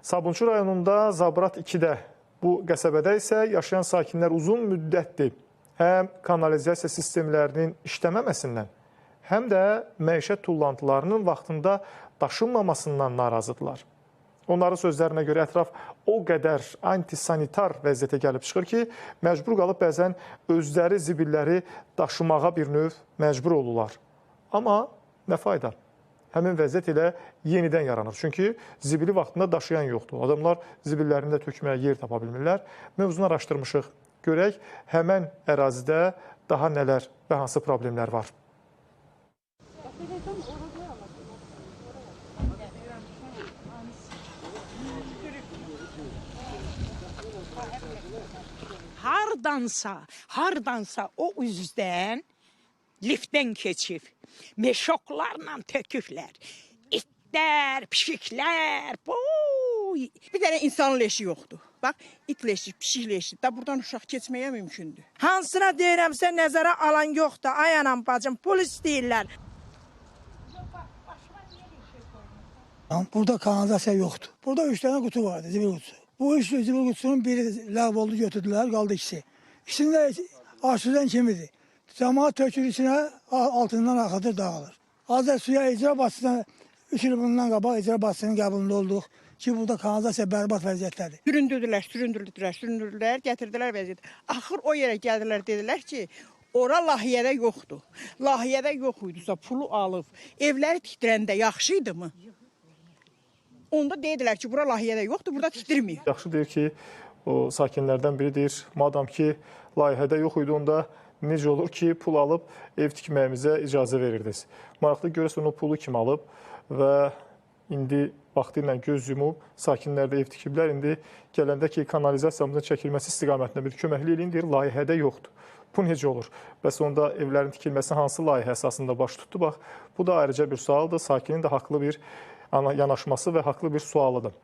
Sabunçu rayonunda Zabrat 2-də, bu qəsəbədə isə yaşayan sakinlər uzun müddətdir həm kanalizasiya sistemlərinin işləməməsindən, həm də məişət tullantılarının vaxtında daşınmamasından narazıdırlar. Onların sözlərinə görə ətraf o qədər antisanitar vəziyyətə gəlib çıxır ki, məcbur qalıb bəzən özləri zibilləri daşımağa bir növ məcbur olurlar. Amma nə fayda? Həmin vəziyyət elə yenidən yaranır. Çünki zibili vaxtında daşıyan yoxdur. Adamlar zibillərini də tökməyə yer tapa bilmirlər. Mövzunu araşdırmışıq. Görək həmən ərazidə daha nələr və hansı problemlər var. Hardansa o üzdən liftdən keçib, meşoklarla töküblər. İtlər, pişiklər, boy. Bir dənə insan leşi yoxdur. Bax, it leşi, pişik leşi. Da buradan uşaq keçməyə mümkündür. Hansına deyirəmsə nəzərə alan yoxdur. Ay anam bacım, pul istəyirlər. Burada kanalizasiya yoxdur. Burada 3 dənə qutu vardı, zibil qutusu. Bu 3 zibil qutusunun biri ləğv oldu, götürdülər, qaldı ikisi. İkisini də aşırıdan kimidir. Camaat tökür içinə, altından axıdır, dağılır. Azər suya icra başçısına 3 il bundan qabaq icra başçısının qəbulunda olduq ki, burada kanalizasiya bərbad vəziyyətdədir. Süründürdülər, gətirdilər vəziyyət. Axır o yerə gəldilər, dedilər ki, ora layihədə yoxdur. Layihədə yox idisə pulu alıb, evləri tikdirəndə yaxşı idi mı? Onda dedilər ki, bura layihədə yoxdur, burada tikdirməyib. Yaxşı deyir ki, o sakinlərdən biri deyir, madam ki, layihədə yox idi, onda necə olur ki, pul alıb ev tikməyimizə icazə verirdiniz. Maraqlı görəsən o pulu kim alıb və indi vaxtı ilə göz yumub, sakinlər də ev tikiblər. İndi gələndə ki, kanalizasiyamızın çəkilməsi istiqamətində bir köməklik eləyin, deyir, layihədə yoxdur. Bu necə olur? Bəs onda evlərin tikilməsi hansı layihə əsasında baş tutdu? Bax, bu da ayrıca bir sualdır. Sakinin də haqlı bir yanaşması və haqlı bir sualıdır.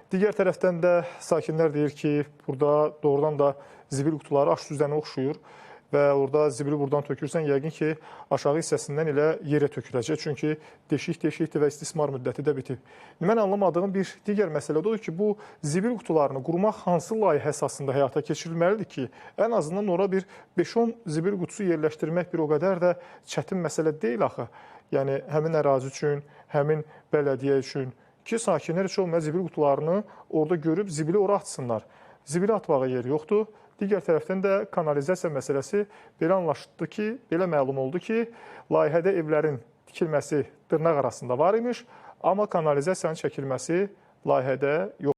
Digər tərəfdən də sakinlər deyir ki, burada doğrudan da zibil qutuları aş süzənə oxşuyur və orada zibili buradan tökürsən, yəqin ki, aşağı hissəsindən elə yerə töküləcək. Çünki deşik-deşikdir və istismar müddəti də bitib. Mən anlamadığım bir digər məsələ odur ki, bu zibil qutularını qurmaq hansı layihə əsasında həyata keçirilməlidir ki, ən azından ora bir 5-10 zibil qutusu yerləşdirmək bir o qədər də çətin məsələ deyil axı. Yəni, həmin ərazi üçün, həmin bələdiyyə üçün ki, sakinlər heç olmayan zibil qutularını orada görüb zibili ora atsınlar. Zibili atmağa yer yoxdur. Digər tərəfdən də kanalizasiya məsələsi belə anlaşıldı ki, belə məlum oldu ki, layihədə evlərin tikilməsi dırnaq arasında var imiş, amma kanalizasiyanın çəkilməsi layihədə yox.